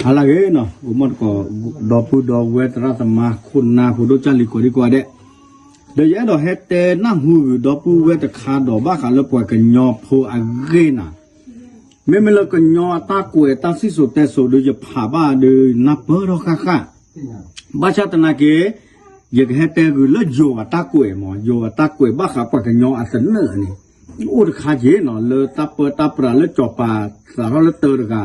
ဟါလၢအဂ့ၤနီၤ အိၣ်မီၢ်တကိး ဒီပုၢ်ဒီဝဲၢ်သရၣ်သမါခိၣ်နၢ်ဖိဒိၣ်ကၢ်လံၤကိးဒံကိးဂၤဒဲး, ဒီးယအဲၣ်ဒိးဟဲတဲနၢ်ဟူဂ့ၤ ဒီပုၢ်ဝဲၢ်တခါဒီးဘၣ်ဃးလၢပှၤကညီဖိအဂ့ၢ်နၤ, မ့မ့ၢ်လၢကညီအတၢ်ကွဲးတၢ်စံၣ်စိၤတဲစိၤဒီး ယဖးဘၣ်ဒီးနၢ်ပၢၢ်ထီၣ်ဃၣ်ဃၣ်, ဘၣ်ဆၣ်သနာ်က့ ယကဟဲတဲဂ့ၤလၢယိၤအတၢ်ကွဲးမး ယိၤအတၢ်ကွဲးဘၣ်ဃးပှၤကညီအသနၢၣ်န့ၣ်, အိၣ်တခါက့ၤနီၤ လၢတၢ်ပၢတၢ်ပြးလၢစီၤပၤ စးထီၣ်လၢတၢတဂၤ,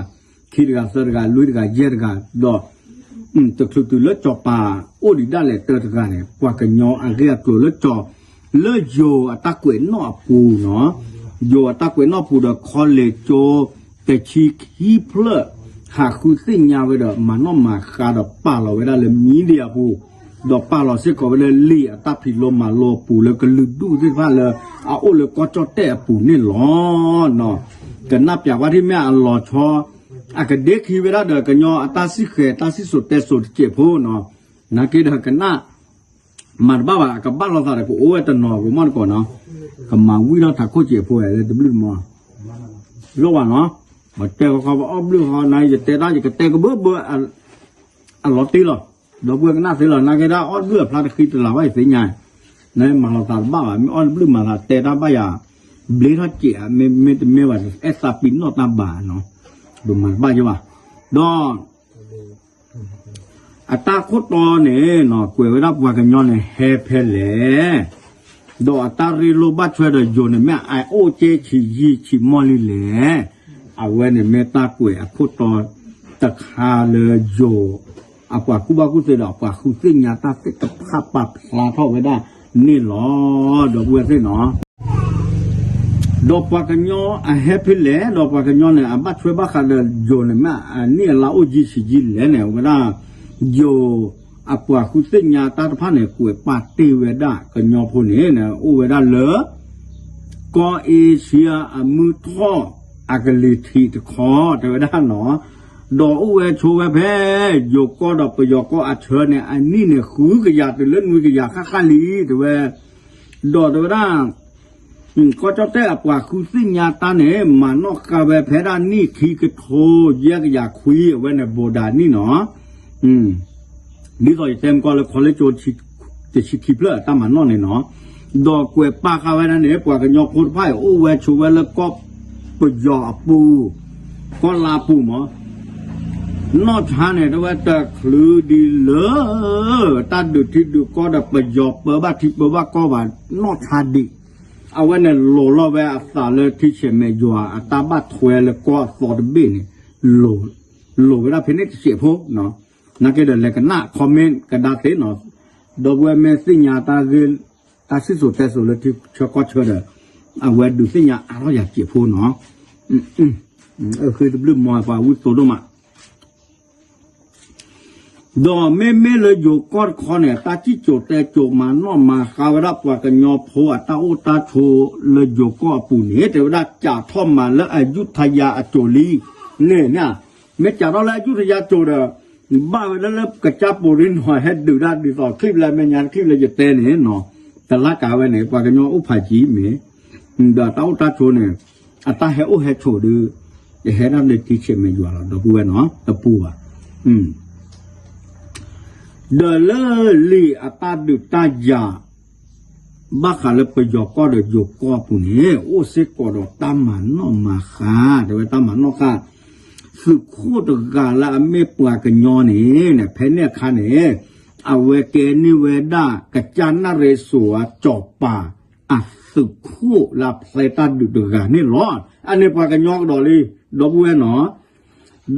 ခံတဂၤ သၢတဂၤ လွံၢ်တဂၤ ယဲၢ်တဂၤ, ဒီး တချုးတုၤလၢစီၤပၤအိၣ်ဒံးဒၣ်လဲာ်တၢတဂၤန့ၣ် ပှၤကညီအဂ့ၢ်အကျိၤလၢစီၤ လၢယိၤအတၢ်ကွဲးနီၣ်အပူၤနီၤ, ယိၤအတၢ်ကွဲးနီၣ်ပူၤဒီး ခီလဲၤကၠိ တဆံခံဖျၢၣ် ဟးဃုသ့ၣ်ညါဝဲဒီး မၤနီၣ်မၤဃါဒီးပာ်လီၤဝဲဒၣ်လၢ media အပူၤ, ဒီးပာ်လီၤစ့ၢ်ကီးဝဲလၢလံာ်အတၢ်ဖံးလိမၤလိအပူၤလၢကလုာ်ဒူၣ်သ့ၣ်တဖၣ်လၢ အအိၣ်လၢကီၢ်ကၠီၣ်တဲၣ်အပူၤန့ၣ်လီၤ. ကနၣ်ပၠးဝဲဒၣ်မ့ၢ်အလီၤဆီ အကဒ့ခံဝဲဒၣ်ဒီးကညီအတၢ်စံၣ်ဃဲၤတၢ်စံၣ်စိၤတဲစိၤတစဲးဖိနီၤ, နာ်က့ဒီးကနၣ် မၤတဘၣ်ဘၣ် အကဘၣ်လိာ်သးဒီးကအိၣ်ဝဲတနီၤ ပမီၢ်တကိးနီၤ, ကမၤဝံၣ်ထီၣ်ထးခိၣ်စဲးဖိဝဲလၢတဘျုးတမီၢ်, လိၣ်ဘၣ်နီၤ, ပတဲဃီဃီပအီၣ်ဘျုးဃီနၤ ယတဲတၢ်ယကတဲကဘၢဘၢ အလီၤတံၢ်လီၤ, ဒီပုၢ်ဝဲၢ်ကနၣ်သ့လီၤ နာ်က့ဒၣ်အီၣ်တဘျုးအဖျါတဃံတလၤဘၣ်ယသ့ၣ်ညါ, နမၤလိာ်သးတဘၣ်ဘၣ် မ့ၢ်အီၣ်တဘျုးမၤသးတဲတၢ်ဘၣ်ယၤ ဘျ့ထီၣ်စဲး မ့တမ့ၢ်ဘၣ် အဲၣ်သးပံးနီၣ်တၢ်ဘၣ်နီၤ, ပမၤတဘၣ်ယဘၣ်, ဒီး အတၢ်ခိၣ်တီန့ၣ် ကွဲးဝဲဒၣ်ပှၤကညီန့ၣ် ဟဲဖဲလဲၣ်, ဒီးအတၢ်ရ့လိၣ်ဘၣ်ထွဲဒီးယိၤန့ၣ်မ့ၢ်အအိၣ်က့ဆံးယံာ်ဆံးမီၢ်လံလဲၣ်, အဝဲန့ၣ်မ့ၢ်တၢ်ကွဲးအခိၣ်တီတခါလၢယိၤ အပှၤကူၣ်ဘၣ်ကူၣ်သ့ဒီးအပှၤဃုသ့ၣ်ညါတၢ်သ့ၣ်တဖၣ်ပာ်ဖျါထီၣ်ဝဲဒၣ်န့ၣ်လီၤ. ဒီပုၢ်ဝဲၢ်သ့ၣ်နီၤ ဒီးပှၤကညီအဟဲဖဲလဲၣ် ဒီးပှၤကညီန့ၣ် အဘၣ်ထွဲဘၣ်ဃးဒီးယိၤန့ၣ်မ့ၢ် အနံၣ်အလါအိၣ်ယံာ်ဆံးယံာ်လဲၣ်န့ၣ် ဝဲဒၣ် ယိၤအပှၤဃုသ့ၣ်ညါတၢ်တဖၣ်န့ၣ် ကွဲးပာ်တ့ၢ်ဝဲဒၣ်ကညီဖိန့ၣ် အိၣ်ဝဲဒၣ်လၢ ကီၢ်အ့ရှံယါအမုၢ်ထီၣ်အကလံၤထံးတခီ တဲဝဲဒၣ်နီၤ, ဒီးအိၣ်ဝဲဆိဝဲဖဲ ယိၤကီၢ်ဒီးပယီၤကီၢ်အဆၢန့ၣ် အနံၣ်န့ၣ်ဃုကယၤတုၤလၢနွံကယၤဃၣ်ဃၣ်လံ တဲဝဲ, ဒီးတဲဝဲဒၣ် ကီၢ်ကၠီၣ်တဲၣ်အပှၤဃုသ့ၣ်ညါတၢ်န့ၣ် မၤနီၣ်ဃါဝဲဖဲဒၣ်နံၣ်ခံကထိယဲၢ်ကယၤခွံ အဝဲန့ၣ် ဘိးဒၤနံၣ်နီၤ, ဒ်သိးယတဲမကီၢ်လၢခီလ့ၣ်ကၠိ တဆံခံဖျၢၣ်အတၢ်မၤနီၣ်န့ၣ်နီၤ, ဒီးကွဲးပာ်ဃာ်ဝဲဒၣ်န့ၣ် ပှၤကညီဖိတဖၣ်အံၤ အိၣ်ဝဲဆိဝဲလၢကီၢ်ပယီၤအပူၤ, ကီၢ်လါပူၤမး နီၢ်ဆါန့ၣ် တဲဝဲတချုးဒံးလၢ တၢ်ဒုးထံဒုးကီၢ်ဒီးပယီၤပၢဘၣ်ထံပၢဘၣ်ကီၢ်ဘၣ် နီၢ်ဆါဒံး, အဝဲန့ၣ်လိၤလီၤဝဲအသးလၢထံဆဲးမဲာ်ယွၤအတၢ်ဘၣ်ထွဲလၢကီၢ်အသီတဘ့ၣ်န့ၣ် လိၤဝဲဒၣ်ဖဲန့ၣ်တစဲးဖိ, နာ်က့ဒီးလဲၤကနၣ် comment ကဒါသ့နီၤ, ဒီပုၢ်ဝဲၢ်မ့ၢ်သ့ၣ်ညါတၢ်ဂ့ၢ် တၢ်စံၣ်စိၤတဲစိၤလၢထံဆၢကီၢ်ဆၢဒီး အဝဲဒုးသ့ၣ်ညါအါထီၣ်ယၤစဲးဖိနီၤ, ဃ့တဘျုးမီၤပှၤဝံသိဒိၣ်မး ဒီးမ့မ့ၢ်လၢယိၤကီၢ်တခီန့ၣ် တၢ်စံၣ်စိၤတဲစိၤမၤနီၣ်မၤဃါဝဲဒၣ်ပှၤကညီဖိအတၢ်အိၣ်တၢ်ဆိးလၢယိၤကီၢ်အပူၤန့ၣ် တဲဝဲဒၣ်စးထီၣ်မၤလၢအယူထယၤအစိၤလံန့ၣ်, မ့ၢ်စးထီၣ်လၢအယူထယၤအစိၤဒီး ဘၣ်ဝဲလၢလၢကစၢ်ပိာ်ရ့ၣ်နီၤ ဟဲဒုးဒၣ်ဒ်သိး clip လၢအမဲာ်ညါ clip လၢယတဲန့ၣ်နီၤ, တလၢ်ကးဝဲန့ၣ် ပှၤကညီအိၣ်ဖးကံမ့ၢ် ဒီးတၢ်အိၣ်တၢ်ဆိးန့ၣ် အတၢ်ဟဲအိၣ်ဟဲဆိးဒီး ယဟဲဒၣ်လၢထံဆဲးမဲာ်ယွၤလီၤ ဒီပုၢ်ဝဲၢ်နီၤ တပူၤဘၣ်. ဒီးလၢလံာ်အတၢ်ဒုးတၢ်ယၤ ဘၣ်ဃးလၢပယီၤကီၢ်ဒီးယိၤကီၢ်အပူၤန့ၣ် အိၣ်စ့ၢ်ကီးဒီးတၢ်မၤနီၣ်မၤဃါ တဲဝဲတၢ်မၤနီၣ်ဃါ သုးခိၣ်တဂၤလၢအမ့ၢ်ပှၤကညီန့ၣ် ဖဲန့ၣ်အခါန့ၣ် အဝဲကဲန့ၢ်ဝဲဒၣ် ကစၢ်နၣ်ရံၣ်စိၤအစီၤပၤ အသုးခိၣ်လၢအဖျဲတၢ်ဒုးတဂၤန့ၣ်လီၤ. အန့ၣ်ပှၤကညီကဒီးလံ ဒီပုၢ်ဝဲၢ်နီၤ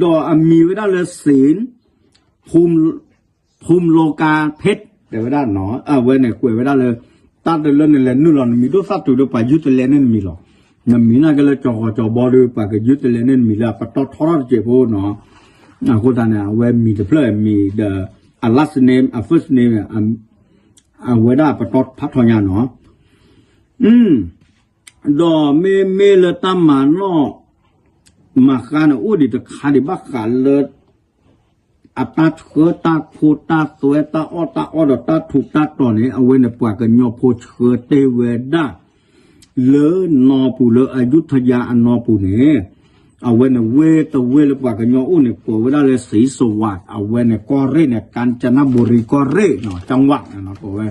ဒီးအမံၤဝဲဒၣ်လၢ စ့ၣ် ဖူမ် ဖူမ်လိကါဖ့း တဲဝဲဒၣ်နီၤ အဝဲန့ၣ်ကွဲးဝဲဒၣ်လၢ တၢ်တလၢနလဲၤနုာ်လီၤနမံၤဒိၣ်သၣ်တုၤဒီးပှၤယုၢ်တလဲန့ၢ်နမံၤလီၤ. နမံၤနာ်က့လၢကၠီၤဃီၤကၠီၤဘီဒီး ပှၤကယုၢ်တလဲန့ၢ်နမံၤလၢအပတီၢ်ထီထီၣ်တစဲးဖိနီၤ. အဃိသတးန့ၣ် အဝဲမံၤတဖျၢၣ်မံၤဒီး အ last name အ first name အဝဲဒၣ်ပတီၢ်ဖးထီညါနီၤ. ဒီးမ့မ့ၢ်လၢတၢ်မၤနီၣ် မၤဃါန့ၣ် အိၣ်ဒံးတခါဒံးဘၣ်ဃးလၢ အတၢ်ဆှၢတၢ်ခိတၢ်သွဲတၢ်အီၣ်တၢ်အီဒီးတၢ်ထူးတၢ်တီၤန့ၣ် အဝဲန့ၣ်ပှၤကညီဖိဆှၢတ့ၢ်ဝဲဒၣ် လၢနီၢ်ပူၤလၢအယူထယၤအနီၢ်ပူၤန့ၣ် အဝဲန့ၣ်ဝ့ၢ်တဝ့ၢ်လၢပှၤကညီအိၣ်န့ၣ် ကိးဝဲဒၣ်လၢ စံစဝး အဝဲန့ၣ်ကီၢ်ရ့ၣ်န့ၣ် ကၣ်စနဘူရံကီၢ်ရ့ၣ်နီၤ ကၠၣ်ဝး ကိးဝဲ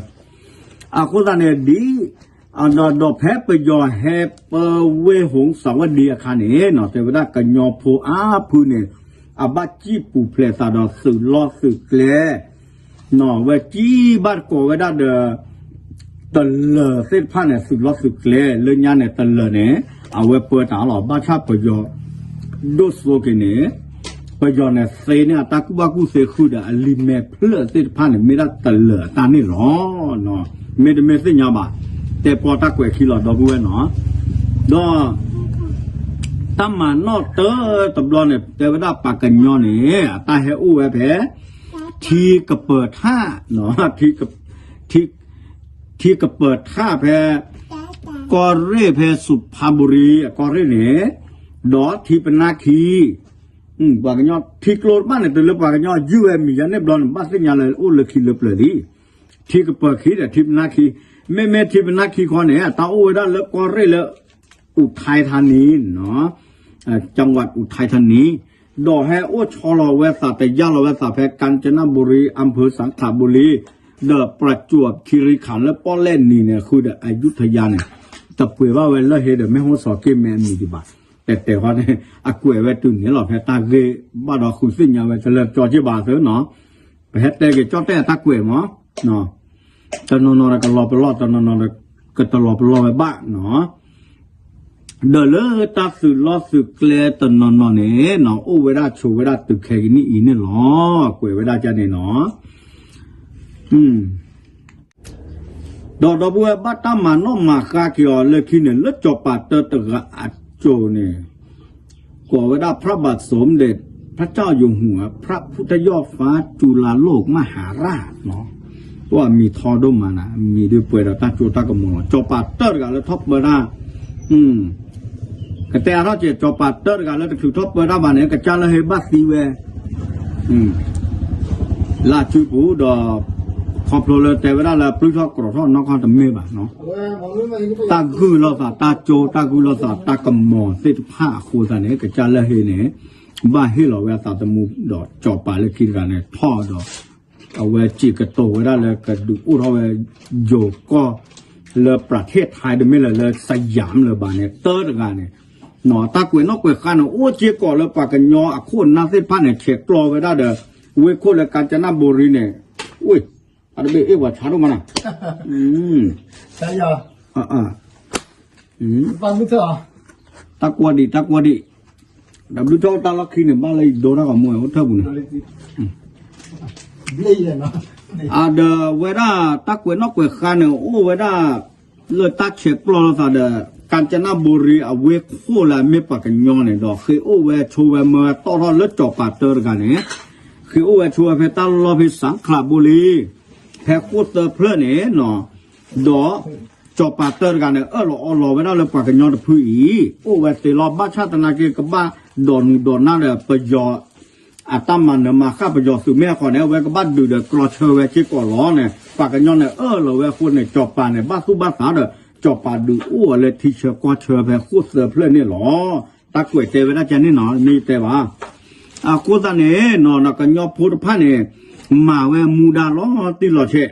အဃိသတးန့ၣ် ဒ် ဒီးဖဲပယီၤဟဲပဝ့ၢ်ဟူးစၢ်ဝဲဒံအခါန့ၣ်နီၤ တဲဝဲဒၣ်ကညီဖိအါဖုန့ၣ် အဘၣ်စံၣ်ပူၤဖျဲးသးဒီးသုးလီၢ်သုးကျဲ နီၤ ဝဲစံၣ်ဘၣ်ကိးဝဲဒၣ်ဒီး တလၢၤသ့ၣ်တဖၣ်န့ၣ် သုးလီၢ်သုးကျဲ လၢညါန့ၣ် တလၢၤန့ၣ် အဝဲပၢတၢ်လီၤ ဘၣ်ဆၣ်ပယီၤ ဒိၣ်စိက့ၤန့ၣ် ပယီၤန့ၣ်သ့န့ၢ်အတၢ်ကူၣ်ဘၣ်ကူၣ်သ့ဃုာ်ဒီး အလံာ်မဲာ်ဖျၢၣ်သ့ၣ်တဖၣ်န့ၣ် မ့ၢ်ဒၣ်တလၢၤအတၢ်န့ၣ်လီၤ. မ့တမ့ၢ်သ့ၣ်ညါဘၣ် တဲပီတၢ်ကွဲးခံလီၤ ဒီပုၢ်ဝဲၢ်နီၤ ဒီး တၢ်မၤနီၣ်တၢ်တဘျီန့ၣ် တဲဝဲဒၣ်ပှၤကညီန့ၣ် အတၢ်ဟဲအိၣ်ဝဲဖဲ ထံကပၢၤထၣ် ထံ ထံကပၢၤထၣ်ဖဲ ကီၢ်ရ့ၣ်ဖဲစူဖါဘူရံအကီၢ်ရ့ၣ်န့ၣ် ဒီးထံပနၢ်ခံ ပှၤကညီထံကျိတဖၣ်န့ၣ် တုၤလၢပှၤကညီယုၢ်ဝဲမံၤယါန့ၣ်ဘျီန့ၣ် ဘၣ်သ့ၣ်ညါလၢအိၣ်လၢခံလၢပျၢၤလံ ထံကပၢၤခံဒီးထံပနၢ်ခံ မ့မ့ၢ်ထံပနၢ်ခံခီန့ၣ် အတၢ်အိၣ်ဝဲဒၣ်လၢကီၢ်ရ့ၣ်လၢ အူးထဲးထါနံၤ ကၠၣ်ဝးအူးထဲးထါနံၤ ဒီးဟဲအိၣ်ဆီလီၤဝဲသးတယၢ်လီၤဝဲသးဖဲ ကၣ်စနဘူရံ အၣ်ဖၢၣ်စၣ်ခးဘူရံ ဒီးပြၤစူးခီရီခးလၢပီၣ်လဲၣ်နံၤန့ၣ် ဃုာ်ဒီးအယူထယါန့ၣ် တပှဲၤဘၣ်ဝဲလၢဟ့ဒီးမ့ၢ်ဟီၣ်စီၤက့ၣ်မဲအမံၤဒံးဘၣ် တဲတဲဃီန့ၣ် အကွဲးဝဲတုၤန့ၣ်လီၤ ဖဲတၢ်ဂ့ၢ်ဘၣ်ဒီးဃုာ်သ့ၣ်ညါဝဲတလၢာ်ကၠီက့ၢ်ဘၣ်သ့နီၤ ပဟဲတဲက့ၤကၠီတဲာ်အတၢ်ကွဲးမး တနီၤနီၤဒီးကလီၤပလီၢ် တနီၤနီၤဒီးကတလီၤပလီၢ်ဝဲဘၣ်နီၤ ဒီးလၢတၢ်သုးလီၢ်သုးကျဲတနီၤနီၤန့ၣ်နီၤ အိၣ်ဝဲဒၣ်ဆိးဝဲဒၣ်တုၤခဲကနံၣ်အံၤန့ၣ်လီၤ. ကွဲးဝဲဒၣ်ကန့ၣ်နီၤ ဒီးဒီပုၢ်ဝဲၢ်ဘၣ်တၢ်မၤနီၣ်မၤဃါက့ၤအီၤလၢခံန့ၣ် လၢစီၤပၤတၢတဂၤအစိၤန့ၣ် ကိးဝဲဒၣ် พระบาทสมเด็จพระเจ้าอยู่หัว พระพุทธยอดฟ้าจุฬาโลกมหาราช အိၣ်အမံၤထီဒိၣ်မးနၤ မံၤဒုးပှဲၤဒီးတၢ်ကၠိတၢ်ကမီၤလီၤ. စီၤပၤတၢတဂၤလၢထီၣ်ပၢတၢ် ကတဲအါထီၣ်က့ၤ စီၤပၤတၢတဂၤလၢတချုးထီၣ်ပၢတၢ်ဘၣ်န့ၣ် ကစၢ်လၢဟ့ဘၣ်သံဝဲ လၢစုပူၤဒီး ခီဖျိလၢတဲဝဲဒၣ်လၢပျုၢ်ထီၣ်ကြီၤထီၣ်နီၢ်ကီၢ်တမ့ၢ်ဘၣ်နီၤ တၢ်ဂုာ်လိာ်သးတၢ်ကၠိ တၢ်ဂုာ်လိာ်သးတၢ်ကမီၤသ့ၣ်တဖၣ်အဃိသတးန့ၣ် ကစၢ်လၢဟ့န့ၣ် ဘၣ်ဟ့ၣ်လီၤဝဲအသးသမူဒီးစီၤပၤလၢခံတဂၤန့ၣ်ထီၣ်ဒီး အဝဲစံးကတိၤဝဲဒၣ်လၢကဒုးအိၣ်ထီၣ်ဝဲ ယိၤကီၢ် လၢပြၤထ့ၣ်ထဲတမ့ၢ်လၢ လၢစယၣ်လၢၤဘၣ်န့ၣ် တၢတဂၤန့ၣ် တၢ်ကွဲးနီၣ်ကွဲးဃါန့ၣ် အိၣ်စ့ၢ်ကီးလၢပှၤကညီအခိၣ်အနၢ်သ့ၣ်တဖၣ်န့ၣ် ဆဲးကျိးဝဲဒၣ်ဒီး ဝ့ၢ်ခိၣ်လၢကၣ်စနဘူရံန့ၣ် အတဘ့ၣ်အ့ၣ်ပှၤဆါဒိၣ်မးနၤ တၢ်ကွၢ်ဒံး တၢ်ကွၢ်ဒံး ဒီးဘျုးထီၣ်တၢ်လီၢ်ခံန့ၣ် ဘၣ်လၢယဒိတၢ်ဂီၤမူအိၣ်ထၢၣ်ပူၤန့ၣ် အဒီးဝဲဒၣ်တၢ်ကွဲးနီၣ်ကွဲးဃါန့ၣ် အိၣ်ဝဲဒၣ် လၢတၢ်ဆဲးကျိးလိာ်သးဒီး ကၣ်စနဘူရံအဝ့ၢ်ခိၣ်လၢအမ့ၢ်ပှၤကညီန့ၣ်ဒီး ဃ့အိၣ်ဝဲဆိဝဲမၢဝဲတီၣ်ထီၣ်လၢစီၤပၤတၢတဂၤန့ၣ် ဃ့အိၣ်ဝဲဆိဝဲဖဲတၢ်လီၢ်ဖဲစၣ်ခလးဘိလံ ဖဲဃိၣ်သၢဖျၢၣ်န့ၣ် ဒီး စီၤပၤတၢတဂၤန့ၣ် အၢၣ်လီၤအီလီၤဝဲဒၣ်လၢပှၤကညီတဖုအံၤ အိၣ်ဝဲသ့လီၤ ဘၣ်ဆၣ်သနာ်က့ကဘၣ်ဒိးနုာ်ဒိးနၢ်ဒီးပယီၤ အတၢ်မၤနၢၤမၤဃၣ်ပယီၤသုးမ့ၢ်အဃိန့ၣ် အဝဲကဘၣ်ဒုးဒီးကျီဆၢဝဲစ့ၢ်ကီးလီၤန့ၣ် ပှၤကညီန့ၣ်အၢၣ်လီၤဝဲအဃိန့ၣ် စီၤပၤန့ၣ် ဘၣ်သူၣ်ဘၣ်သးဒီး စီၤပၤဒုးအိၣ်ဝဲလၢထံဆၢကီၢ်ဆၢဖဲဃိၣ်သၢဖျၢၣ်န့ၣ်လီၤ. တၢ်ကွဲးတဲဝဲဒၣ်ကန့ၣ်နီၤ မ့ၢ်ယတဲဘၣ် အဃိသတးန့ၣ်နီၤ ကညီဖိတဖၣ်န့ၣ် မၤဝဲမူဒါလီၤတံၢ်လီၤဆဲး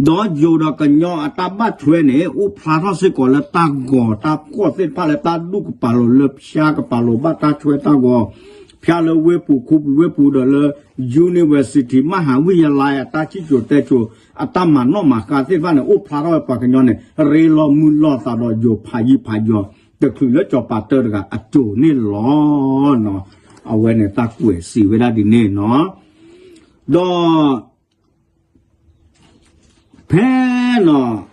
ဒီးယိၤဒီးကညီအတၢ်ဘၣ်ထွဲန့ၣ် အိၣ်ဖျါထီၣ်စ့ၢ်ကီးလၢတၢ်ဂီၤတၢ်ဖှီၣ်သ့ၣ်တဖၣ်လၢတၢ်ဒူၣ်ကပၤလိၤ လၢဖၠါကပၤလိၤ ဘၣ်တၢ်ထွဲတၢ်ဂီၤ ဖၠါလၢဝ့ၢ်ပူၤ ခူပူၤဝ့ၢ်ပူၤဒီးလၢ university မဟၤဝံယၤလါ အတၢ်စံၣ်စိၤတဲစိၤ အတၢ်မၤနီၣ်မၤဃါသ့ၣ်တဖၣ်န့ၣ် အိၣ်ဖျါထီၣ်ဝဲပှၤကညီန့ၣ် ရ့လိာ်မုာ်လိာ်သးဒီးယိၤဖးယံၤဖးယီၤ တချုးလၢစီၤပၤတၢတဂၤအစိၤန့ၣ်လီၤ. အဝဲန့ၣ်တၢ်ကွဲးစံးဝဲဒၣ်ဒ်န့ၣ်နီၤ ဒီး ဖဲနီၤ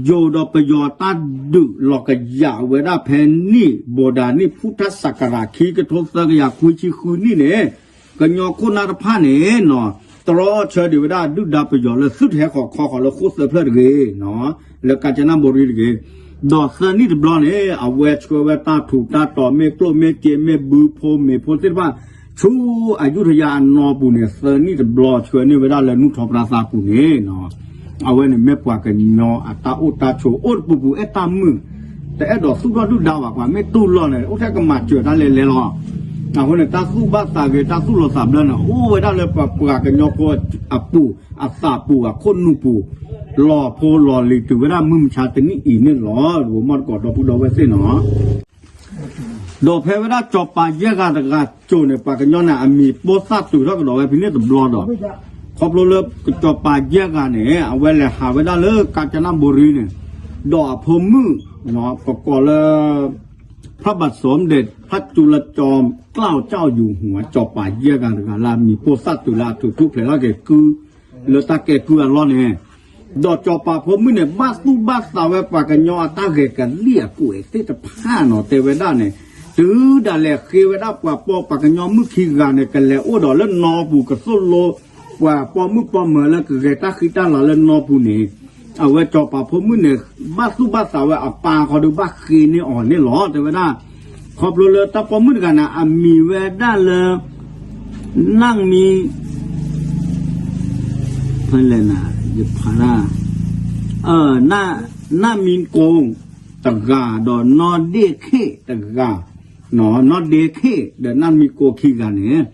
ယိၤဒီးပယီၤတၢ်ဒုးလီၤကယာ်ဝဲဒၣ်ဖဲနံၣ် ဘိးဒၣ်နံၣ် ဖုထၣ်စကရၣ် ခံကထိသၢကယၤခွံဆံဃုနံၣ်န့ၣ် ကညီခိၣ်နၢ်တဖၣ်န့ၣ်နီၤ တြီဆၢဒံးဝဲဒၣ်ဒုၣ်ဒါပယီၤလၢသုတဟဲဃီၤခီဃီၤလၢဃိၣ်သၢဖျၢၣ်တဂ့ၤနီၤ လၢကၣ်စနဘူရံတဂ့ၤ ဒီးသၢနံၣ်တဘျီန့ၣ် အဝဲဆှၢဝဲတၢ်ထူးတၢ်တီၤ မ့ၢ်ကျိၣ်မ့ၢ်စ့မ့ၢ်ဘုဖိမ့ၤဖိသ့ၣ်တဖၣ် ဆူအယူထယၤအနီၢ်ပူၤန့ၣ် သၢနံၣ်တဘျီဆှၢန့ၢ်ဝဲဒၣ်လၢနူၢ်ထီၣ်ပြၣ်သးပူၤန့ၣ် အဝဲန့ၣ်မ့ၢ်ပှၤကညီအတၢ်အိၣ်တၢ်ဆိး အိၣ်တပူၤပူၤအဲၣ်တၢ်မုာ် တအဲၣ်ဒိးသူၣ်ထီၣ်ဒုၣ်ဒါဘၣ်, ပှၤမ့ၢ်တူၢ်လိာ်န့ၣ် အိၣ်ထဲကမၤစၢၤတၢ်လဲၤလဲၤလီၤ. အဃိန့ၣ် တၢ်သူၣ်ဘၣ်သးဂ့ၤ တၢ်သူၣ်လီၤသးဘျၢန့ၣ် အိၣ်ဝဲဒၣ်လၢပပှၤကညီဖိအပူၤ အသးပူၤ အခိၣ်နူာ်ပူၤ လီၤဖိလီၤလံၤတုၤဝဲဒၣ်မုၢ်မဆါတနံၣ်အံၤန့ၣ်လီၤ. ဂီၤမီၢ်တကိးဒီပုၢ်ဒီဝဲၢ်သ့ၣ်နီၤ ဒီးဖဲဝဲဒၣ်စီၤပၤယဲၢ်ဂၤတဂၤစိၤန့ၣ် ပှၤကညီန့ၣ် အမံၤပိၢ်သၣ်တုၤထီၣ်ကဒီးဝဲဖဲန့ၣ်တဘျီဒီး ခီဖျိလၢစီၤပၤယဲၢ်ဂၤန့ၣ် အဝဲလဲၤဟးဝဲဒၣ်လၢကၣ်ကၠနၣ်ဘိရံန့ၣ် ဒီးအဖိမုၣ် ပကိးလၢ ဖျၢၣ်ဘၣ်စိးမဒဲး ဖျၢၣ်ကၠူလၢကၠီ ကၠီၣ်ယူၤဟူး စီၤပၤယဲၢ်ဂၤတဂၤလၢအမံၤပိၢ်သၣ်တုၤလၢအထုးထူၣ်ဖျဲးထီၣ်က့ၤကု လၢတၢ်ကဲကုအလီၢ်န့ၣ် ဒီးစီၤပၤဖိမုၣ်န့ၣ် ဘၣ်သူၣ်ဘၣ်သးဝဲပှၤကညီအတၢ်ဂဲၤကလံၣ်အကွဲးသ့ၣ်တဖၣ်နီၤ တဲဝဲဒၣ်န့ၣ် တုၤဒၣ်လဲာ်ဃ့ဝဲဒၣ်ပှၤပိာ်ပှၤကညီမုၣ်ခံဂၤန့ၣ် ကလဲၤအိၣ်ဒီးလၢနီပူၤ ကသိၣ်လိပှၤပိာ်မုၣ်ပိာ်မၢၤလၢကဂဲၤတၢ်ဃံတၢ်လၤလၢနီပူၤန့ၣ် အဝဲစီၤပၤဖိမုၣ်န့ၣ် ဘၣ်သူၣ်ဘၣ်သးဝဲအပၢ်ဃီဒီးဘၣ်ဃ့န့ၢ်အီၤန့ၣ်လီၤ တဲဝဲဒၣ် ခီဖျိလၢတၢ်ပိာ်မုၣ်တဂၤန့ၣ် အမံၤဝဲဒၣ်လၢ နၢ်မံ ဖဲလဲၣ်နၤ ယဖးဒၣ် နၢ်မံကိတဂၤ ဒီးနီၢ်ဒ့ခ့ၣ်တဂၤ နီၢ်ဒ့ခ့ၣ်ဒီးနၢ်မံကိခံဂၤန့ၣ်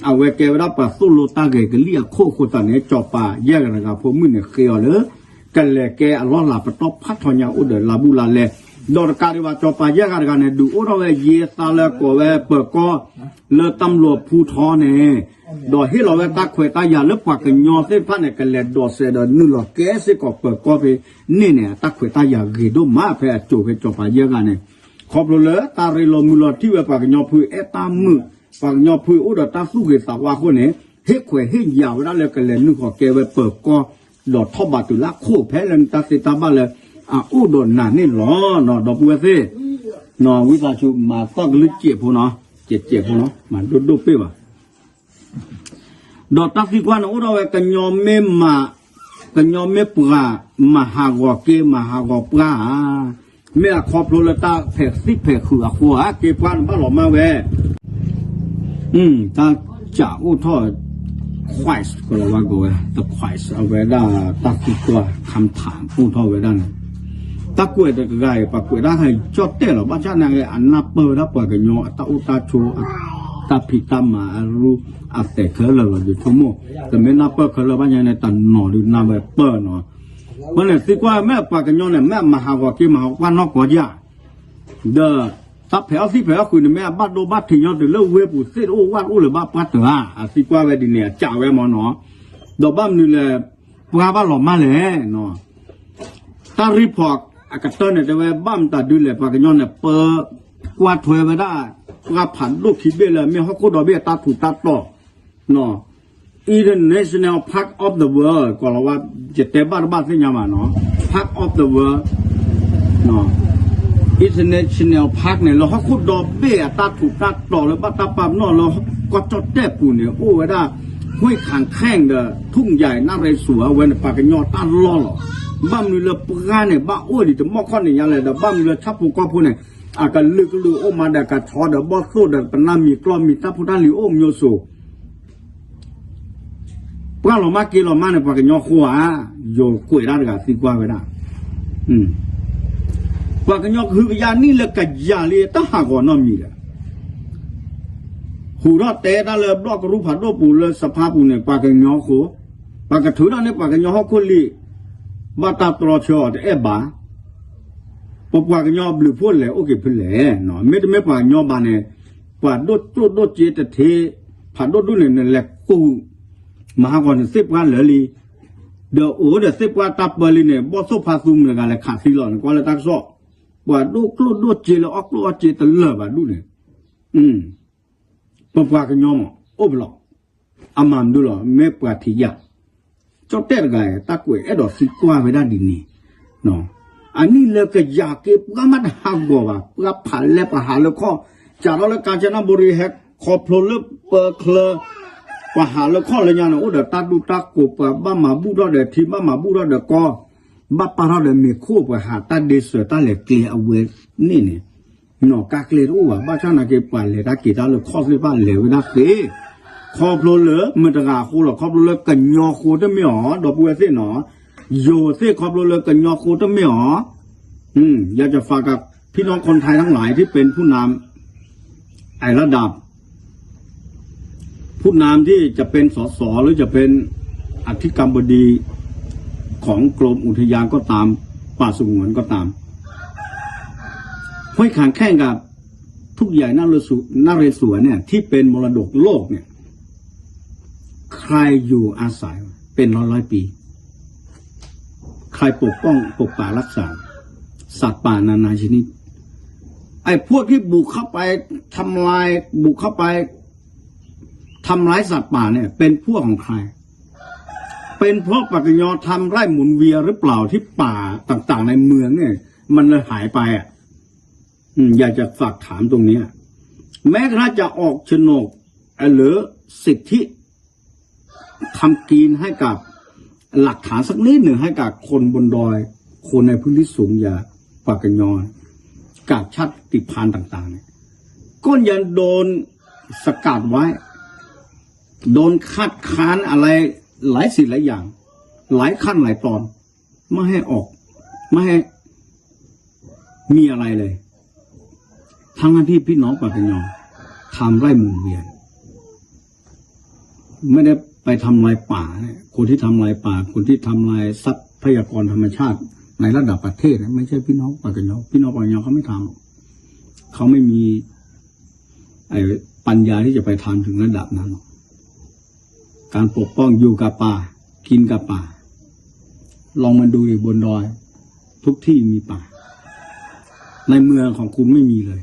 အဝဲကဲဝဲဒၣ်ပှၤသိၣ်လိတၢ်ဂဲၤကလံၣ်အခိၣ်အဃိသတးန့ၣ် စီၤပၤယဲၢ်ဂၤတဂၤဖိမုၣ်န့ၣ်ဃ့အီၤလၢ ကလဲၤကဲအလီၢ်လၤပတီၢ်ဖးထီညါအိၣ်ဒီးလါဘူးလါလဲ ဒီးတကးဒံးဘၣ် စီၤပၤယဲၢ်ဂၤတဂၤန့ၣ် ဒုးအိၣ်ထီၣ်ဝဲယ့သးလၢကိးဝဲပၢၤကီၢ် လၢတၢ်မလိာ်ဖူထီန့ၣ် ဒီးဟ့ၣ်လီၤဝဲတၢ်ခွဲးတၢ်ယာ်လၢပှၤကညီသ့ၣ်တဖၣ်န့ၣ် ကလဲၤဒိးစဲးဒီးနုာ်လီၤကဲစ့ၢ်ကီးပၢၤကီၢ်ဖဲန့ၣ်န့ၣ် အတၢ်ခွဲးတၢ်ယာ်ဂ့ၤဒိၣ်မးဖဲအစိၤဖဲစီၤပၤယဲၢ်ဂၤန့ၣ် ခီဖျိလၢတၢ်ရ့လိာ်မုာ်လီၤထံၣ်ဝဲပှၤကညီဖိအဲၣ်တၢ်မုာ် ပှၤကညီဖိအိၣ်ဒီးတၢ်သူၣ်ဂ့ၤသးဝါအဃိန့ၣ် ဟ့ၣ်ခွဲးဟ့ၣ်ယာ်ဝဲဒၣ်လၢကလဲၤနုာ်ဃီၤကဲဝဲပၢၤကီၢ် ဒီးထီၣ်ဘးတုၤလၢအခိၣ်ဖဲလၢနတၢ်သ့တၢ်ဘၣ်လၢ အအိၣ်ဒီးနၤန့ၣ်လီၤ. ဒီပုၢ်ဝဲၢ်သ့ၣ် ဝံသးစူၤမၤသီၣ်ကလုၢ်စဲးဖိနီၤ စဲးစဲးဖိနီၤ မၤဒိၣ်ဒိၣ်ပ့ၢ်ဘၣ် ဒီးတၢ်သံကွၢ်န့ၣ်အိၣ်ထီၣ်ဝဲ ကညီမ့ၢ်မၤ ကညီမ့ၢ်ပှၤ မၤဟးဂီၤက့ၤ မၤဟးဂီၤပှၤဧါ, မ့ၢ်အခီဖျိလၢတၢ်ဖဲးသံၣ်ဖဲးဃုာ်အဃိဧါ, က့ၤပှၤန့ၣ်ဘၣ်လီၤမၢ်ဝဲ တၢ်စးအိၣ်ထီၣ် quiz ကလီၤဝါကဝဲ the quiz အဝဲဒၣ်တၢ်သံကွၢ် ခၢၣ်ထၣ် အိၣ်ထီၣ်ဝဲဒၣ်န့ၣ် တၢ်ကွဲးတဂၤအံၤ ပှၤကွဲးတၢ်ဟဲကၠီၣ်တဲၣ်လီၤ ဘၣ်ဆၣ်နာ်က့ အနၢ်ပၢၢ်ဝဲဒၣ်ပှၤကညီအတၢ်အိၣ်တၢ်ဆိး တၢ်ဖံးတၢ်မၤအရူ အသဲးခဲလၢာ်လီၤ ယဆိကမိၣ် တမ့ၢ်နၢ်ပၢၢ်ခဲလၢာ်ဘၣ်ညါန့ၣ် တနီၤဒုးနၢ်ဝဲပၢၢ်နီၤ, အဃိန့ၣ်သံကွၢ်မ့ၢ်ပှၤကညီန့ၣ် မ့ၢ်အမၤဟးဂီၤက့ၤမၤဟးဂီၤပှၢ်နီၢ်ကီၢ်ဧါ ဒီး တၢ်ဖဲးအီၣ်သံၣ်ဖဲးအီၣ်ဃုာ်န့ၣ် မ့ၢ်အဘၣ်ဒိဘၣ်ထံးညီတုၤလၢဝ့ၢ်ပူၤသ့ၣ်တအိၣ်ဝၣ်တအိၣ်လၢၤဘၣ်ပှၢ်တၢၢ်ဧါ, အသံကွၢ်ဝဲဒ်န့ၣ် အစံးဝဲမ့ၢ်နီၤ, ဒီးဘၣ်မနုၤလဲၣ် ပှၤဘၣ်လီၤမၢ်လဲၣ် တၢ်reportအကတၢၢ်န့ၣ်တဲဝဲ ဘၣ်မတၤဒုလဲၣ် ပှၤကညီန့ၣ် ပၢကွၢ်ထွဲဝဲဒၣ် ပှၢ်ဖးဒိၣ်ခံဘ့ၣ်လၢမ့ၢ်ဟီၣ်ခိၣ်ဒီဘ့ၣ်အတၢ်ထူးတၢ်တီၤ International Park of the World ကီၤလၤဝါ ယတဲဘၣ်တဘၣ်သ့ၣ်ညါဘၣ်နီၤ Park of the World International Park န့ၣ် လၢဟီၣ်ခိၣ်ဒီဘ့ၣ်အတၢ်ထူးတၢ်တီၤလၢဘၣ်တၢ်ပာ်ပနီၣ်လၢ ကီၢ်ကၠီၣ်တဲၣ်ပူၤန့ၣ် အိၣ်ဝဲဒၣ် ဟွံၣ်ခၣ်ခဲၣ်ဒီး ထူၣ်ယၤနၣ်ရံစူၤ အဝဲန့ၣ် ပှၤကညီတၢ်လီၢ်လီၤ. ဘၣ်မနုၤလၢပှၤန့ၣ် ဘၣ်အိၣ်ဒံးတမီၢ်ခီၣ်န့ၣ်ညါလဲၣ် ဒီးဘၣ်မနုၤလၢဆၣ်ဖိကီၢ်ဖိန့ၣ် အကလုာ်ကလုာ်အိၣ်မးဒီးကဆီဒီးဘီၣ်သိၣ်ဒီးပနၢ်မံၤကျီၢ်မံၤတၢ်ဖိတၢ်လံၤအိၣ်မၠိစိၤ ပှၤလီၤမၢ်က့ၤလီၤမၢ်န့ၣ် ပှၤကညီဃိဧါ, ယိၤကွဲးဒၣ်တဂၤသံကွၢ်ဝဲဒၣ်, ပှၤကညီကဟုကယာ်နံၣ်လၢကယၤလံ တၢ်ဟးဂီၤနီတမံၤဒီး ဟူးထီၣ်တဲတၢ်လၢဘျီၣ်ကရူၢ်ဖးဒိၣ်ပူၤလၢစဖါပူၤန့ၣ် ပှၤကညီဃိ, ပှၤကထုးထီၣ်န့ၢ်ပှၤကညီဟီၣ်ခိၣ်လံာ်, ဘၣ်တၢ်တြီဆၢအီၤတအဲၣ်ဘၣ်, ပပှၤကညီအဘျုးဖှိၣ်လဲၤအိၣ်က့ၤဖဲလဲၣ်, မ့တမ့ၢ်ပှၤကညီဘၣ်န့ၣ်, ပှၤဒိၣ်ကျိၣ်ဒိၣ်စ့တထ့, ဖးဒိၣ်ဒူၣ်န့ၣ် နလဲၤကူၣ်, မၤဟးဂီၤန့ၣ်သ့ၣ်ပှၢ်လၢာ်လံ, ဒီးအိၣ်ဒီးသ့ၣ်ပှၢ်တၢ်ပၢလံန့ၣ် ဘီၣ်သိၣ်ဖါသူမုၢ်တဂၤလဲၤခးသံလီၤန့ၣ် ကွၢ်လၢတၢ်ကစီၣ်, ပှၤဒိၣ်ကျိၣ်ဒိၣ်စ့လၢအီၣ်ကျိၣ်အီၣ်စ့တလၢာ်ဘၣ်ဒူၣ်န့ၣ် ပပှၤကညီမး အိၣ်ဖဲလဲၣ်, အမၤမနုၤလီၤ မ့ၢ်ပှၤထံးယၤ, ကၠီၣ်တဲၣ်တဂၤ တၢ်ကွဲးအဲၣ်ဒိးသံကွၢ်ဝဲဒၣ်ဒ်န့ၣ်, အနံၣ်လၢကယၤက့ၤ ပှၤမ့ၢ်တဟးဂီၤဘၣ် ပှၤဖးလဲၢ်ပှၤဟးလၢခီၣ်, စးထီၣ်လၢကၣ်ကၠနၣ်ဘိရံဟဲခီဖျိလၢပၢချၢ ပှၤဟးလၢခီၣ်လၢညါန့ၣ် အိၣ်ဒီးတၢ်ဒူတၢ်ကိး ပှၤဘၣ်မၤဘူၣ်ထီၣ်ဒီးထံ ဘၣ်မၤဘူၣ်ထီၣ်ဒီးကီၢ်, ဘၣ်ပာ်ထီၣ်ဒီးမ့ၤခိၣ် ပှၤဟးတၢ်ဒ့စၢၤတၢ်လဲၤကျဲအဝဲန့ၣ်န့ၣ် နီၢ်ကါကျဲတအိၣ်ဘၣ် ဘၣ်ဆၣ်နာ်က့ ပှၤလဲၤတၢ်က့ၤတၢ်လၢခီၣ်သ့ၣ်တဖၣ်လဲၤဝဲဒၣ်ဃ့, ခီဖျိလၢမတၤတဂၤအဃိလီၤ ခီဖျိလၢကညီဃိတမ့ၢ်အီၤ ဒီပုၢ်ဝဲၢ်သ့ၣ်နီၤ, ယိၤသ့ၣ်ခီဖျိလၢကညီဃိတမ့ၢ်အီၤ, ယကဖးက พี่น้องคนไทยทั้งหลายที่เป็นผู้นำไอ้ระดับ ผู้นำที่จะเป็นสส หรือจะเป็นอธิการบดีของกรมอุทยานก็ตาม ป่าสงวนก็ตาม ห้วยขาแข้งกับทุ่งใหญ่นเรศวร นเรศวรเนี่ย ที่เป็นมรดกโลกเนี่ย ใครอยู่อาศัยเป็นร้อยร้อยปี ใครปกป้องปกปักรักษาสัตว์ป่านานาชนิด ไอ้พวกที่บุกเข้าไปทำลาย บุกเข้าไปทำร้ายสัตว์ป่าเนี่ย เป็นพวกของใคร เป็นเพราะปากกยอทำไร่หมุนเวียนหรือเปล่าที่ป่าต่างๆในเมืองเนี่ย มันเลยหายไปอ่ะ อืม อยากจะฝากถามตรงเนี้ย แม้กระทั่งจะออกโฉนด หรือสิทธิทำกินให้กับ หลักฐานสักนิดหนึ่งให้กับคนบนดอย คนในพื้นที่สูงอย่างป่ากะยอ กับชาติพันธุ์ต่างๆเนี่ย ก็ยังโดนสกัดไว้ โดนคัดค้านอะไรหลายสิ่งหลายอย่าง หลายขั้นหลายตอน ไม่ให้ออก ไม่ให้มีอะไรเลย ทั้งที่พี่น้องป่ากะยอทำไร่หมุนเวียน ไม่ได้ไปทำลายป่านะ คนที่ทำลายป่า คนที่ทำลายทรัพยากรธรรมชาติในระดับประเทศนะ ไม่ใช่พี่น้องป่ากะยอ พี่น้องป่ากะยอเขาไม่ทำหรอก เขาไม่มี ไอ้ปัญญาที่จะไปทำถึงระดับนั้นหรอก การปกป้องอยู่กับป่า กินกับป่า ลองมาดูดิบนดอย ทุกที่มีป่า ในเมืองของคุณไม่มีเลย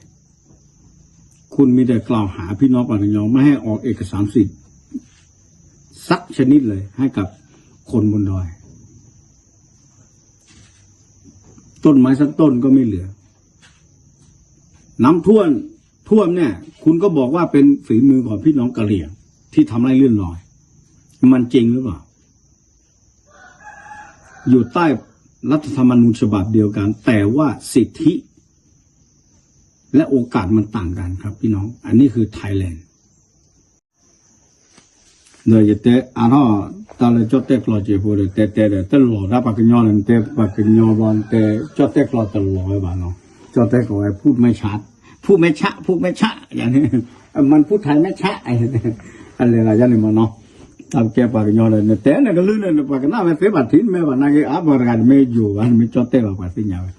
คุณมีแต่กล่าวหาพี่น้องป่ากะยอไม่ให้ออกเอกสารสิทธิ์สักชนิดเลยให้กับคนบนดอย ต้นไม้สักต้นก็ไม่เหลือ น้ำท่วม ท่วมเนี่ย คุณก็บอกว่าเป็นฝีมือของพี่น้องกะเหรี่ยงที่ทำให้ลื่นลอย มันจริงหรือเปล่า อยู่ใต้รัฐธรรมนูญฉบับเดียวกัน แต่ว่าสิทธิ และโอกาสมันต่างกันครับพี่น้อง อันนี้คือไทยแลนด์ ဒီးယတဲအါထီၣ်တၢ်လၢကၠီၣ်တဲၣ်ကျီစဲးဖိဒီး တဲတဲဒီး တလီၤဒၣ်ပှၤကညီလီၤ နတဲပှၤကညီဘျီ နတဲကၠီၣ်တဲၣ်ကျီတလီၤဝဲဘၣ်နီၤ ကၠီၣ်တဲၣ်ကျီဝဲ พูดไม่ชัด พูดไม่ชัด พูดไม่ชัด ယၤန့ၣ် มันพูดไทยไม่ชัด အလဲၤလီၤယၤန့ၣ်မးနီၤ တၢ်ပကဲပှၤကညီလီၤ နတဲနကလုၢ်န့ၣ် ပှၤကနၣ်ဝဲသ့ဘၣ်ထံၣ် နမ့ၢ်ဘၣ်နာ်က့ အါပှၤတဂၤတမ့ၢ်ယိၤဘၣ် နမ့ၢ်ကၠီၣ်တဲၣ်ဘၣ် ပှၤသ့ၣ်ညါဝဲ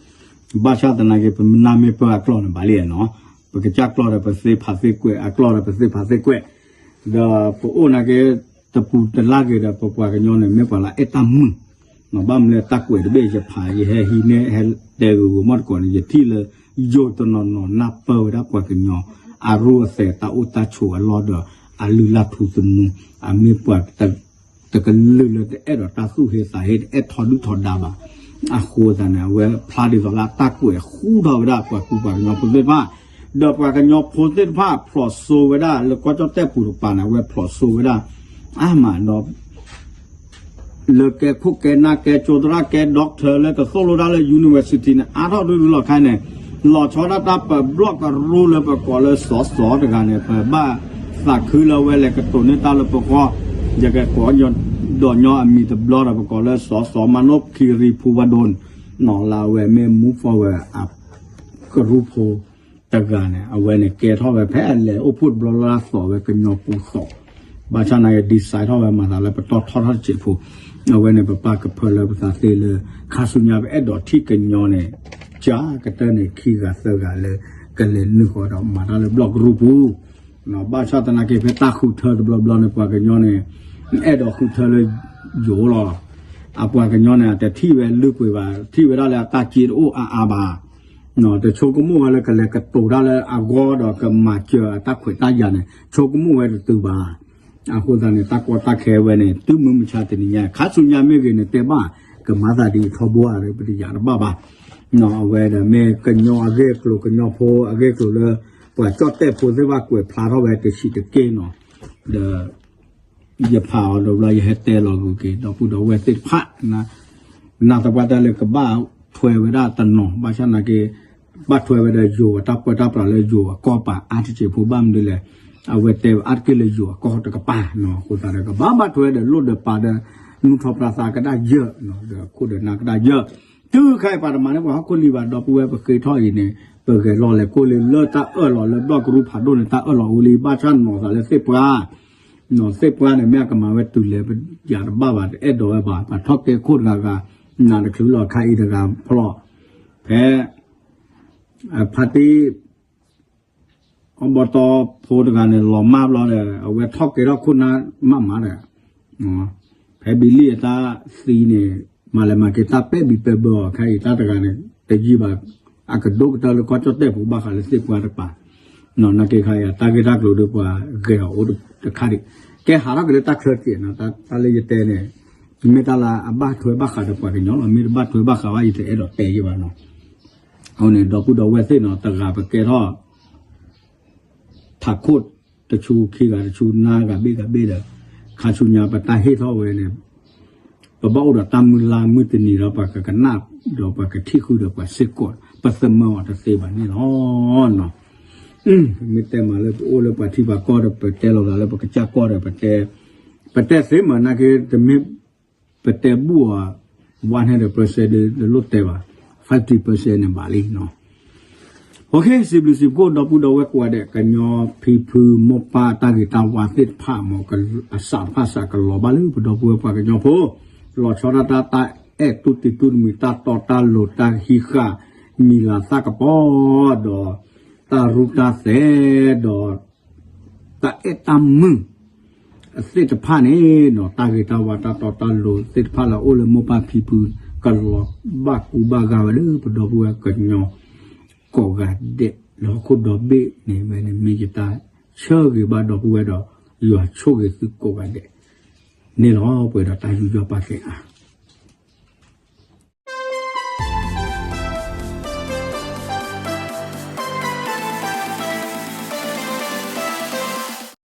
ဘၣ်ဆၣ်သနာ်က့ ပနၢ်မ့ၢ်ပၢၢ်အကျီၢ်န့ၣ် ဘၣ်လံနီၤ ပကစၢ်ကျီၢ်ဒီးပသ့ဖးသ့ကွဲး အကျီၢ်ဒီးပသ့ဖးသ့ကွဲး ဒီးပအိၣ်နာ်က့ တပူၤတလၢ်က့ၤဒီး ပပှၤကညီန့ၣ် မ့ၢ်ပှၤလၢအဲၣ်တၢ်မုာ် ဘၣ်မနုၤလဲၣ် တၢ်ကွဲးတဘ့ၣ်ယဖး ယဟဲဟံးန့ၢ် ဟဲတဲဂ့ၤဂ့ၤမီၢ်တကိးန့ၣ် ယထံၣ်လၢ ယိၤတနီၤနီၤနၢ်ပၢၢ်ဝဲဒၣ်ပှၤကညီ အရူၢ်အသဲး တၢ်အိၣ်တၢ်ဆိးအလီၢ်ဒီး အလုၢ်အလၢ်ထူသနူ အမ့ၢ်ပှၤ တကလုာ်လၢတအဲၣ်ဒိးတၢ်သူၣ်ဟ့သးဟ့ တအဲၣ်ထီဒုၣ်ထီဒါဘၣ်. အဃိသတးန့ၣ် အဝဲဖျါဒ်သိးလၢအတၢ်ကွဲးဃူထီၣ်ဝဲဒၣ်ပှၤကူပှၤကညီဖိသ့ၣ်တဖၣ်, ဒီးပှၤကညီဖိသ့ၣ်တဖၣ် ဖျိးစိဝဲဒၣ်လၢကီၢ်ကၠီၣ်တဲၣ်ပူၤတကပၤန့ၣ် အဝဲဖျိးစိဝဲဒၣ် အါမးဒီး လၢကဲခိၣ်ကဲနၢ် ကဲကၠိသရၣ် ကဲ doctor လၢကသိၣ်လိဒၣ်လၢ university န့ၣ် အါထီၣ်ဒုဒုလီၤခါန့ၣ် လီၤဆီဒၣ်တၢ်ပဘျီၣ်ကရူၢ်လၢပကိးလၢစီၤစီၤတဂၤန့ၣ် ပဘၣ်သးခုလၢအဝဲလဲၤကတိၤန့ၢ်တၢ်လၢပဂီၢ်, ယကကိးဒီးညီအမံၤတဘျီဒီး ပကိးလၢစီၤစီၤ မၤနိၣ်ခံရံၤဖူဝဲဒိၣ် နီၢ်လၢအဝဲမ့ၢ် move forward အကရူၢ်ဖိတဂၤန့ၣ် အဝဲန့ၣ်ကဲထီၣ်ဝဲဖဲအလဲၤအိၣ်ဖှိၣ်တဘျီလၢအသီၣ်ဝဲ ကညီပူၤသီၣ် ဘၣ်ဆၣ်နာ်က့ decide ထီၣ်ဝဲမၤသးလၢပတီၢ်ထီထီၣ်တစဲးဖိ, အဝဲန့ၣ် ပပာ်ကဖၢလၢပသးသ့လၢ ခါဆူညါပအဲၣ်ဒိးထံၣ်ကညီန့ၣ် ကၢ်ကတၢၢ်န့ၣ် ခံဂၤသၢဂၤလၢ ကလဲၤနုာ်ဃီဒီးမၤတၢ်လၢဘျီၣ်ကရူၢ်ပူၤ, ဘၣ်ဆၣ်သနာ်က့ ဖဲတၢ်ဃုထၢတဘျီဘျီန့ၣ် ပှၤကညီန့ၣ် အဲၣ်ဒိးဃုထၢလၢယိၤလီၤ. အပှၤကညီန့ၣ် တထံၣ်ဝဲလုၢ်ပှ့ၤဘၣ်, ထံၣ်ဝဲဒၣ်လၢအတၢ်စ့တအိၣ်အါအါဘၣ် တဆိကမိၣ်ဝဲလၢကလဲၤကတိၤတၢ်လၢအဂီၢ်ဒီးကမၤစၢၤအတၢ်ခွဲးတၢ်ယာ်န့ၣ် ဆိကမိၣ်ဝဲတတုၤဘၣ်. အဃိသတးန့ၣ် တၢ်ကီတၢ်ခဲဝဲန့ၣ် တုၤမုၢ်မဆါတနံၤညါ ခါဆူညါမ့ၢ်ဂ့ၤန့ၣ် တဲဘၣ် ကမၤသးဒ်အံၤထီဘိဧါ ပတယာ်တဘၣ်ဘၣ်. အဝဲဒီးမ့ၢ်ကညီအဂ့ၢ်အကျိၤ ကညီဖိအဂ့ၢ်အကျိၤလၢ ပှၤကၠီၣ်တဲၣ်ဖိသ့ၣ်တဖၣ်ကွဲးဖျါထီၣ်ဝဲတဆံးတက့ၢ်နီၤ, ဒီး ယဖးအီၤဒီးဘျီ ယဟဲတဲလီၤဂုၤက့ၤ ဒီပုၢ်ဒီဝဲၢ်သ့ၣ်တဖၣ် နာ်သပှၢ်တၢၢ်လၢကဘၣ်ထွဲဝဲဒၣ်တနီၤ ဘၣ်ဆၣ်နာ်က့ ဘၣ်ထွဲဝဲဒီးယိၤအတၢ်ပၢတၢ်ပြးလၢယိၤအကီၢ်ပၤအါတစဲးဖိ ဘၣ်မနုၤလဲၣ်, အဝဲတဲအါတက့ၢ်လၢယိၤအကီၢ်တကပၤနီၤ, အဃိသတးဒီး ကဘၣ်ဘၣ်ထွဲဒီးလိၣ်ဒီးပၤဒီး နူၢ်ထီၣ်ပြးသးကဒၣ်ယၢၢ် ဒီးခိၣ်ဒီးနၢ်ကဒၣ်ယၢၢ်, တုၤခဲအံၤပှၤတမၤန့ၢ်ပှၤဟီၣ်ခိၣ်လံဘၣ် ဒီပုၢ်ဝဲၢ် ပဃ့ထီၣ်အံၤန့ၣ် ပဂဲၤလီၤလဲၤကိၢ်လံလၢတၢ်အၢၣ်လီၤလၢဘျီၣ်ကရူၢ်ဖးဒိၣ်န့ၣ် တၢ်အၢၣ်လီၤအိၣ်လံ ဘၣ်ဆၣ်နီၤသးလၢသ့ၣ်ပှၢ်, နီၤသ့ၣ်ပှၢ်န့ၣ် မ့ၢ်အကမၤဝဲတုၤလဲၤ ယၤတဘၣ်ဘၣ် တအဲၣ်ဒိးဝဲဘၣ် ပှၤထီၣ်ကဲခိၣ်တဂၤဂၤ နၤတချုးလီၤခါအံၤတဂၤဖျီၣ်, ဖဲ ဖါတံၢ် အဘီတီဖိတဂၤန့ၣ်လီၤမၢ်ဘျီဒီး အဝဲထီၣ်ကဲထီၣ်ခိၣ်နၢ်မးမးဒီး ဖဲဘံလံၣ်အတၢ်သံန့ၣ် မၤလဲၤမၤက့ၤတၢ်ပဲာ်ဘံပဲာ်ဘၢအီၤ ခဲအံၤတၢ်တဂၤန့ၣ် တယံာ်ဘၣ် အကဒိၣ်ကတၢၢ်လၢကီၢ်ကၠီၣ်တဲၣ်ပူၤဘၣ်ဃးလၢသ့ၣ်ပှၢ်တပၤ, နာ်က့ခါအံၤ တၢ်ဂ့ၢ်တၢ်ကျိၤဒီးပှၤဂဲၤအီၤအိၣ်တခါဒံး, ကဲဟးထီၣ်က့ၤလၢတၢ်ချၢက့ၤနီၤ တၢ်လၢယတဲန့ၣ် မ့ၢ်တၢ်လၢအဘၣ်ထွဲဘၣ်ဃးဒီးပှၤကညီလီၤ မ့ၢ်တဘၣ်ထွဲဘၣ်ဃးဘၣ် ယတအဲၣ်ဒိးတဲယံာ်ဘၣ်နီၤ, အဃိန့ၣ် ဒီပုၢ်ဒီဝဲၢ်သ့ၣ်နီၤ တဂၤပကဲထီၣ် ထးခိၣ်တဆူခံဂၤတဆူနါဂၤဘ့ၣ်ဂၤဘ့ၣ်ဒီး ခါဆူညါပတၢ်ဟ့ၣ်ထီၣ်ဝဲန့ၣ် ပဘၣ်အိၣ်ဒီးတၢ်မုၢ်လၢ်မုၢ်တနံၤဒီးပှၤကကနၣ်ဒီးပှၤကထံၣ်ဃုာ်ဒီးပှၤစ့ၢ်ကီး ပသမၢအီၤတသ့ဘၣ်န့ၣ်လီၤ. မ့ၢ်တဲမးလၢပအိၣ်လၢပှၤထံပှၤကီၢ်ဒီး ပတဲလီၤသးလၢပကစၢ်ကီၢ်ဒီး ပတဲသ့မးနာ်က့ တမ့ၢ် ပတဲဘူၣ်အီၤ one hundred percent ဒီးတလိၣ်တဲဘၣ် fifty percent န့ၣ်ဘၣ်လံနီၤ. စံးဘျုးစံးဖှိၣ်ဒီပုၢ်ဒီဝဲၢ်ကိးဂၤဒဲး ကညီဖံဖုမိၢ်ပၢ်တၢ်ဂ့ၤတၢ်ဝါသ့ၣ်တဖၣ်မ့ၢ် အစးတဖၣ်စးကလီၤဘၣ်လၢပဒီပုၢ်ဝဲၢ်ပှၤကညီဖိ လီၤဆီဒၣ်တၢ် တၢ်အဲၣ်တူၢ်တံၤတူၢ်တမှံၤ တၢ်တီတၢ်လိၤ တၢ်ဟံးဃာ်မံၤလၤသၣ်ကပီၤဒီး တၢ်ရူတၢ်သဲးဒီး တၢ်အဲၣ်တၢ်မုာ် အသ့ၣ်တဖၣ်န့ၣ်နီၤ တၢ်ဂ့ၤတၢ်ဝါတၢ်တီတၢ်လိၤသ့ၣ်တဖၣ်လၢအအိၣ်လၢမိၢ်ပၢ်ဖံဖု ကလီၤဘၣ်ကူဘၣ်ဂာ်ဝဲလၢပဒီပုၢ်ဝဲၢ်ကညီ ကိးဂၤဒဲးလၢဟီၣ်ခိၣ်ဒီဘ့ၣ်န့ၣ် ဝဲန့ၣ်မ့ၢ်ယတၢ် ဆၢဂ့ၤဘၣ်ဒီပုၢ်ဝဲၢ်ဒီး ယွၤဆိၣ်ဂ့ၤသုကိးဂၤဒဲးန့ၣ်လီၤ. ပှဲၤဒီးတၢ်ယူးယီၣ်ပာ်ကဲအါ